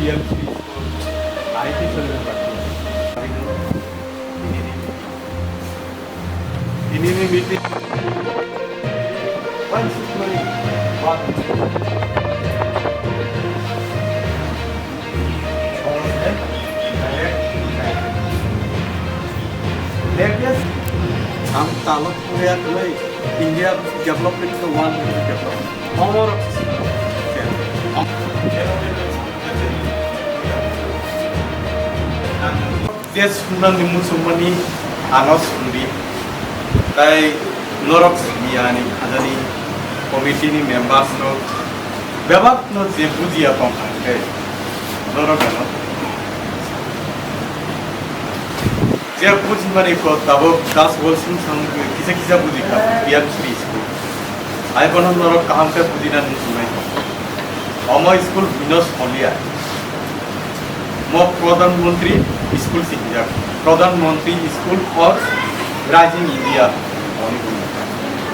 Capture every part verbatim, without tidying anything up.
P M C school, I T cell-ni bagwi. Tinini meeting. Tinini meeting. One six one. Ang talok kuya kulai India development to one development. Power of system. Je sunani muchungmani ano sungdi, tai norok simi ani khajani committee ni members rok bebak no je bujiya tong kha khe norok ano je bujimani ko tabok das bol sung sang kisa kisa buji kha P M C school. Ai bono norok kaham khe bujina nung sunai. Omo school binos holia. Mo Pradhan Mantri School sinijak. Pradhan Mantri School for Rising India.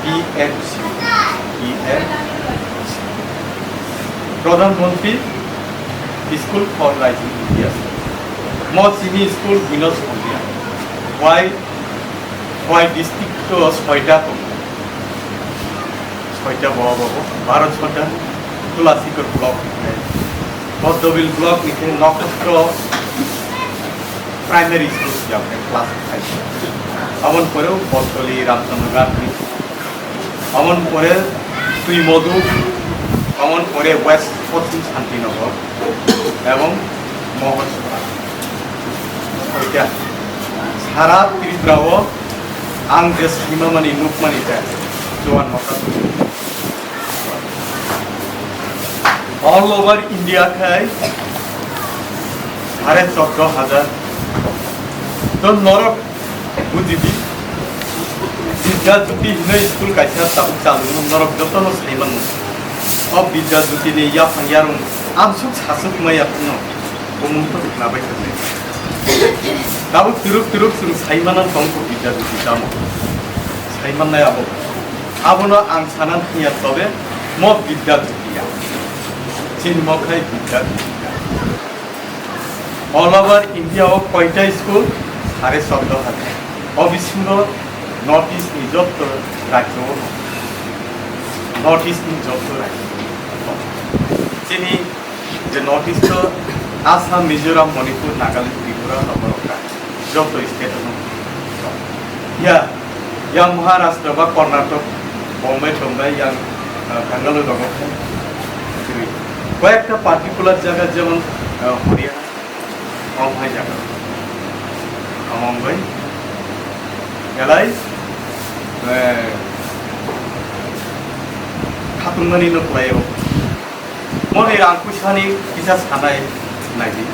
P M C, P M C. Pradhan Mantri School for Rising India. Mo sini school binos holia. Why, why district to soita tong? Soita bawa bawa, Bharat Soita, Tulasikor block, Boddobil block ni khe Nokotro primary school siyam khe class five. Aboni pore Bodoli Ramchandra Ghat ni, aboni pore Tuimodu, aboni pore West Poschim Shantinagar, ebong Mohor Soita. Sara Tripura o ang je saimamani nukmani khe chuan mokha. All over India khai sare choddo hajar. To norok bujibi. Bidya Jyoti hinoi school kaisa tabuk chalungno norok jotono saimanno. O Bidya Jyoti ni yaphang yarung amsuk sasuk maya phano bumung to khna bai thangni. Tabuk turuk turuk chwng saimana tongkho Bidya Jyoti tamo. Saimannai abo. Abono ang sana thangya tobe mo Bidya Jyoti ya. Chini mo khai Bidya Jyoti ya. All over India o koita school? Sare choddo hajar. O bisingo North East ni jotto rajyo o, North East ni jotto rajyo o. Chini je North East o Assam, Mizoram, Manipur, Nagaland, Tripura, Nagarjuna, jotto state o. Ya, yang Maharashtra ba Karnataka, Bombay, Bombay, yang, uh, Bangalore rogo. Koyekta particular jaga jemon, uh, Haryana, Om hai jaga. Om bai. Belai, eh, khatung mani no play o. Moni rang puisa ni kisa sanai nai di.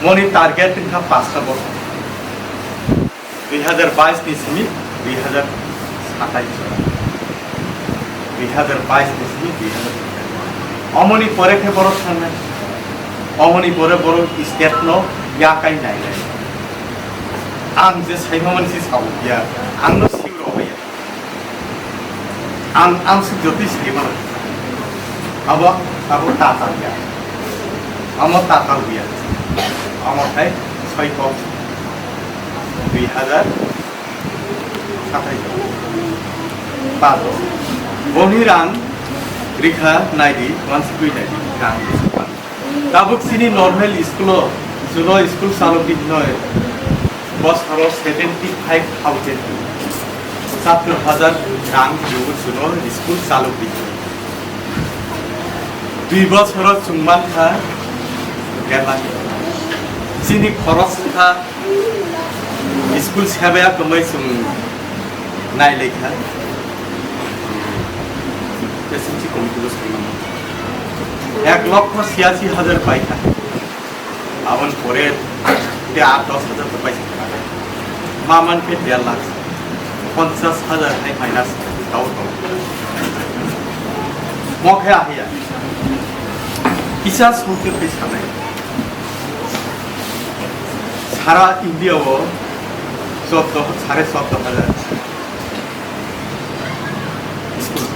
Moni target wngkha pasta bosor. Dui hazar bais ni simi dui hazar satais. Dui hazar bais ni simi dui hazar satais. Omoni pore khe borok sangnai. Omoni pore borok state no yakai nai nai. Ang je saimamani si sao ya. Ang no siu rohoi ya. Ang, ang si jyoti sini mano. Abo, abo tatal ya. Amo tatal ya. Amo thai soi kok. Dui hazar satais. Pabo. Boni rang rikha naidi, once kui naidi. Rang. Tabuk chini normal school o, chulo school chalok di hinoi, bosoro seventy five thousand satro hajar rang rw chulo school chalok di. Dui bosoro chwng mankha der lakh. Chini khoros wngkha School sebaya kwmwi chwng nailaikha. S M C committee bo saimano. Ek lokho siyasi hajar paikha. Aboni pore te aat dos hajar to paisa. Ma mankhe der lakh. Ponchas hajar hai minus tao tao. Mokhe ahiya. Kisa songkhe phai sanai. Sara India o choddo, sare choddo hajar school.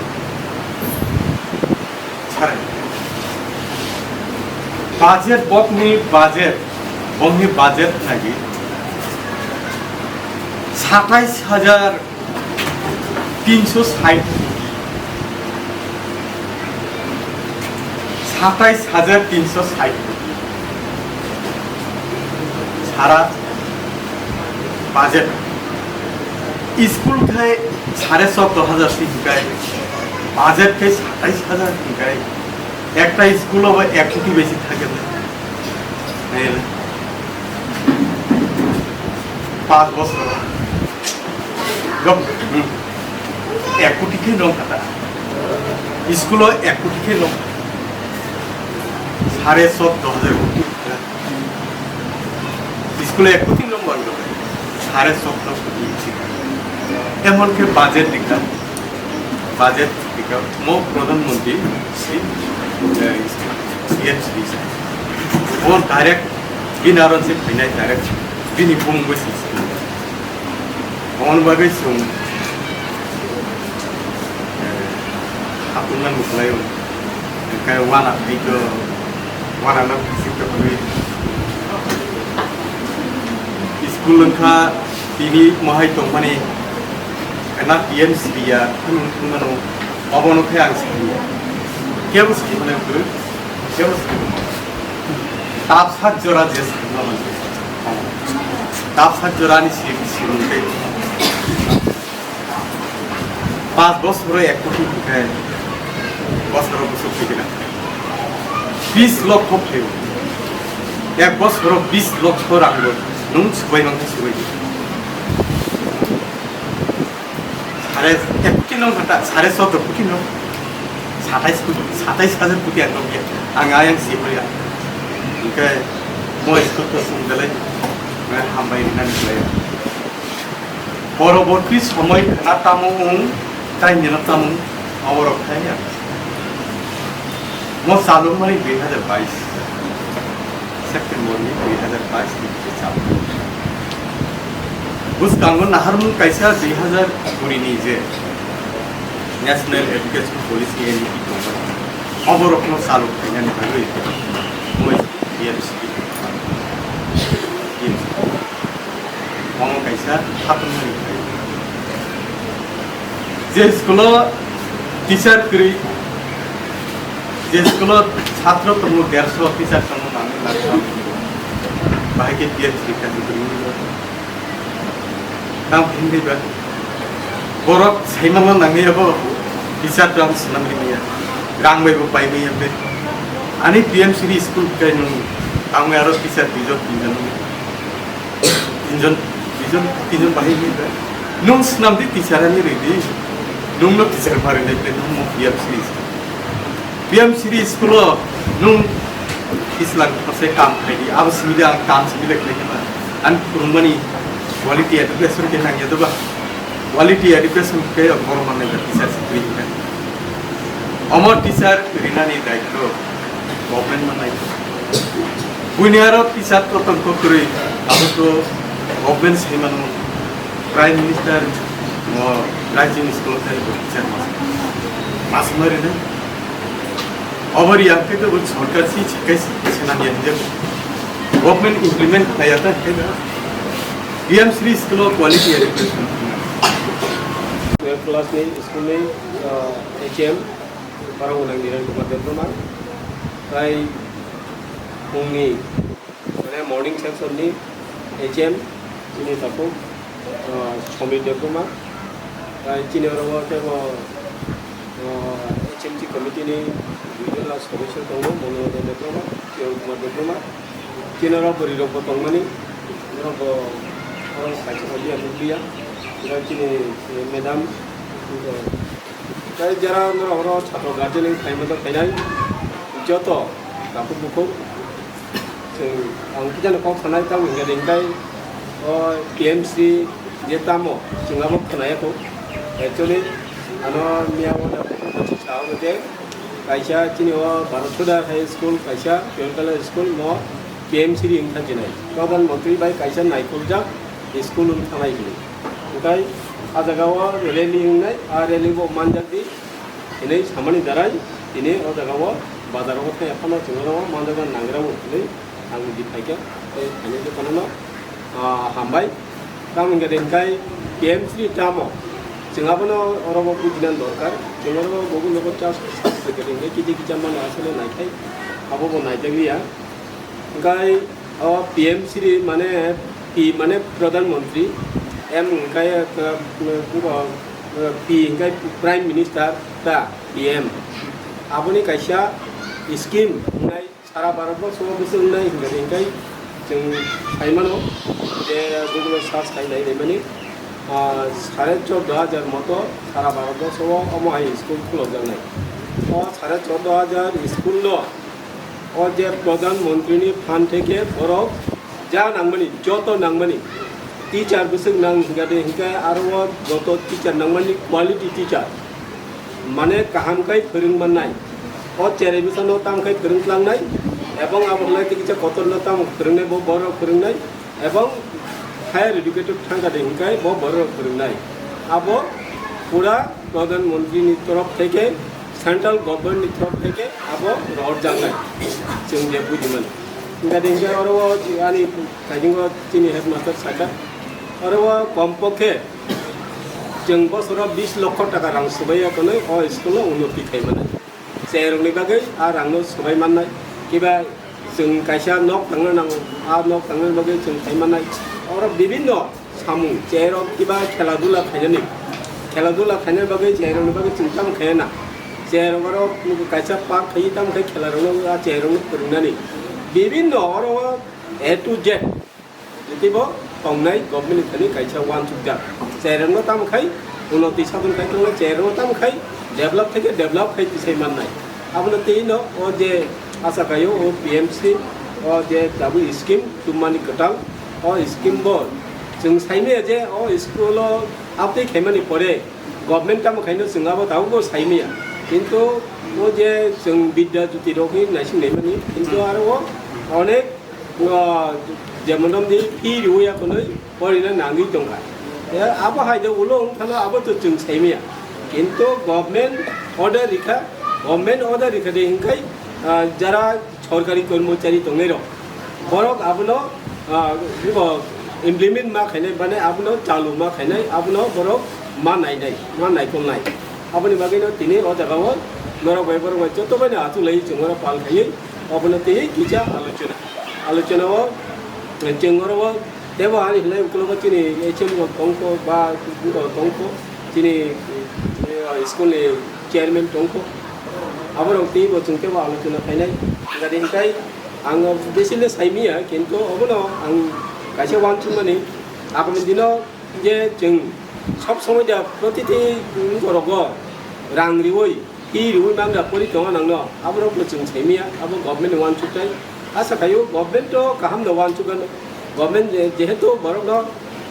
Sare. Budget, bokni budget, bokni budget nagi satais hajar tinso sait, satais hajar tinso sait sara budget. School khai sare sotro hajar si hikai, budget khai satais hajar hikai. Ekta school o ek koti besi thake na. Naile. Panch bochor. Gop. Hmm. Ek koti khe nong kata. School o ek koti khe nong. Sare sotro hajar koti. School o ek koti nong bang. Sare sotro koti. Emon khe budget dikha. Budget dikha. Mo Pradhan Mantri si, eh, P M Shri sa. Mo direct bini aron se phainai direct bini bumung bai si. Omo bagwi chwng, eh, hapungna nuklaio. Hwnkhe uanatwi khe, uanatno bising tongwi. School wngkha tini mohai tongmani, na P M Shri ya, phano wngmano, obono khe ang saliya. Kebo salimanai wngkhe, kebo salimanai. Tabsak jora je salimanai. Tabsak jora ni si, si wngkhe. Panch bochor ek koti hikai, bochor bosor thwi gana. Bis lokho phaio. Ek bochor bis lokho rang bo nwng subai mankha subai di. Sare ek koti nong kata, sare sotro koti nong. Satais koti, satais hajar koti ang nong ya. Ang ayang si ya. Hikai mo iskot to sung dalai. Hambai nani. Poroborti somoi khna tamo wng, tai nino tamo wng, oborok khai ya. Mo chalokmani dui hajar bais, September ni dui hajar bais ni khe chalok. Bwskango naharmung kaisa dui hajar kuri ni je National Education Policy N E P tongmani. Oborokno chalok khainani bagwi moi T M C, T M C. Omo kaisa khatungmani. Je school-o teacher kwrwi, je school-o chhatro tongo, derso teacher tongo, nangwi lakha, bahai khe P H D kha kwrwi. Tamo hinwi ba borok saimano nangwi abo teacher rang swnam rimaya, rang bai bo pai maya be. Ani P M C ni school kai nung tangwi aro teacher duijon tinjon. Tinjon, tinjon, tinjon bahai ni ba. Nung swnam di teacher ani rwi di. Nung no teacher ma rwi nai ple nung mo P M C ni school. P M C ni school o nung islang khorsa kam khai di. Abo simi di ang kam simi le khai di ma. Ang kurung mani quality education ke nang ya do ba. Quality education ke borok mannai ba teacher sikri hinka. Omo teacher rinani daityo government mannai. Buini aro teacher kotor kotorwi abo to government sai mano, Prime Minister o raijini school thai bo teacher mas, mas ma rinai. Obo riyang khe to bo sorkar si chikai si senani ya government implement khlai ya ta khe. P M Shri school o quality education. Twelve class ni school ni, ah, H M, borok unang Niran Kumar Debbarma. Tai phungni, mane, morning section ni H M, chini takhuk, ah, Somir Debbarma. Tai chini oro o tei bo, ah, H M C committee ni duijon last commissioner tongo, Manoranjan Debbarma, Kiran Kumar Debbarma. Chini oro bwrwi rok bo tongmani, borok bo oro kaisa bo liya nukliya. Oro chini, eh, madam, tei jara norok oro chhatro guardian wng khaima tong khainai, joto takhuk bukhuk, chwng ang kisa no kok sanai, tamo hinkhe ringbai o T M C je tamo chwng abo khwnaya kho. Actually, ano miya o da sa o je kaisa chini o Bharat Sodar High School, kaisa P M College School, mo P M Shri wng thang jinai. Pradhan Mantri bai kaisa naikhuljak school wng thangnai hinwi. Hwnkhe a jaga o rally wngnai, a rally bo manjak di hinwi samani darai tini o jaga o Bazar o thai phano chwng oro manjak nang rw hinwi ang di phaikha, tei phainai khe phano no, ah, hambai. Tamo hwnkhe ringkai P M Shri tamo chwng abono oro bo bujina dorkar. Chwng oro bo Google logo search khe ringkai kisa kisa mano asole naikhai abo bo naijakliya. Hwnkhe o P M Shri mane P mane Pradhan Mantri, M hwnkhe, uh, uh, P hwnkhe Prime Minister ta P M. Aboni kaisa scheme wngnai sara Bharat borso o bwswk wngnai hwnkhe hwnkhe chwng sai mano je Google o search khai nai naimani, ah, sare chordo hajar moto sara Bharat borso o omo hai school khulokjaknai. O sare chordo hajar school no o je Pradhan Mantri ni fund theke borok ja nangmani, joto nangmani teacher bwswk nang hwnkhe de hwnkhe aro o joto teacher nangmani quality teacher, mane kaham khai phwrwng mannai. O cherai bwsano tamo khai phwrwng tlangnai, ebong abo lai tei kisa kotor no tamo phwrwngnai, bo borok phwrwngnai, ebong higher educated thangkha de hwnkhe bo borok phwrwngnai. Abo pura Pradhan Mantri ni torof theke, central government ni torof theke abo rohorjaknai, chwng je bujimani. Hwnkhe de hwnkhe oro o ani thaisingo chini headmaster sakha, oro o kompokhe chwng bosoro bis lokho taka rang swbaiya hwnwi o school o unnoti khai mano. Cherokni bagwi a rangno swbai mannai, kiba chwng kaisa nok tangna nango, a nok tangna bagwi chwng khai mannai. Oro bibinno samung, cherok kiba khela dula khainani, khela dula khaina bagwi cherokni bagwi chwng tamo khaina. Cherok oro kaisa park khai tamo khai khela rokno a cherokno phwrwngnani. Bibinno oro A to Z. Tei bo tongnai government ni thani kaisa uansukjak. Cherokno tamo khai unnoti sadon khai tongnai, cherokno tamo khai develop theke develop khai tisai mannai. Abono tei no o je asa khaio o P M C o je tabuk scheme tummani kwtal, o scheme bo chwng saimaya je o school o update khaimani pore government tamo khaino chwng abo tabuk bo saimaya. Kintu o je chwng Bidya Jyoti rok hinwi naising naimani, kintu aro o onek o jemon romdi fee riwi ya hwnwi porina nangwi tongkha. Ya, abo hai de ulo wng phano abo to chwng saimaya. Kintu government order rikha, government order rikha de hinkai, ah, jara sorkari kormochari tongnai rok, borok abono, ah, bo implement ma khainai, mane abono chalu ma khainai, abono borok ma nainai, ma naikolnai. Aboni bagwino tini o jaga o norok bai borok bai joto bai no achuk lai chwng oro pal khaiwi obono tei kisa alochona. Alochona o chwng oro o tebo ani hinai ukologo chini H M rok tongkho ba rok tongkho, chini, eh, school ni chairman tongkho. Aborok tei bo chwng tebo alochona khainai. Gari hinkai ang besi le saimaya, kintu obono ang kaisa uansukmani, agami dino je chwng sob somoi da protiti borok o rang riwi, fee riwi mangda pori tongo nangno, aborok no chwng saimaya, abo government ni uansuknai. Asa khaio government to kaham no uansukgano, government je-, jehetu borok no,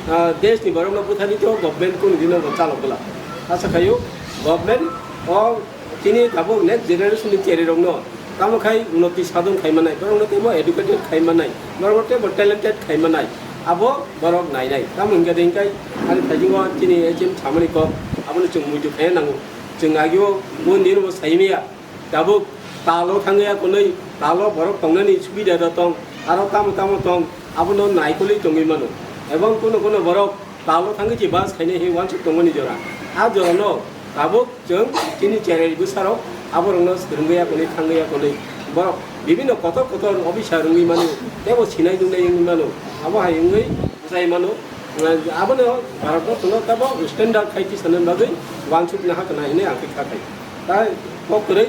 ah, desh ni borok no bwthani to government kunu dino bo chalok bwla. Asa khaio government o chini tabuk next generation ni cherry rok no tamo khai unnoti sadon khai manai, borok no teibo educated khai manai, borok no teibo talented khai manai, abo borok nainai. Tamo hingke de hingkai ani thaisingo chini H M samani kok, abono chwng muitu khaina nango. Chwng agio bo nini bo saimaya, tabuk talo thangya konwi, talo borok tongnani subida da tong, aro tamo tamo tong, abono naikolwi tongwi mano. Ebong kono kono borok talo thangwi se bus khainai hinwi uansuk tongmani jora. A jorano tabuk chwng chini cherai bwsarok aborokno swrwngwi ya konwi, thangwi ya konwi. Borok bibinno kotor kotor officer wngwi mano, teibo sinai nungnai wngwi mano. Abo hai wngwi bwsai mano. Abono Bharat borsono teibo standard khai tisana bagwi uansukna hakna hinwi ang khe kha khai. Tai kok kwrwi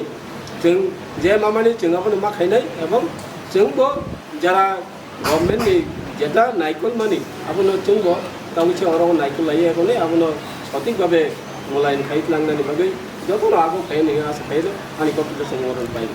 chwng je mamani chwng abono ma khainai, ebong chwngbo jara government ni jeta naikol mani, abono chwngbo tamo se oro naikol lai eboni abono sothik babe mulayan khai tlangnani bagwi jotono ago khai nini asa khai ani kok kisa chwng oro pai.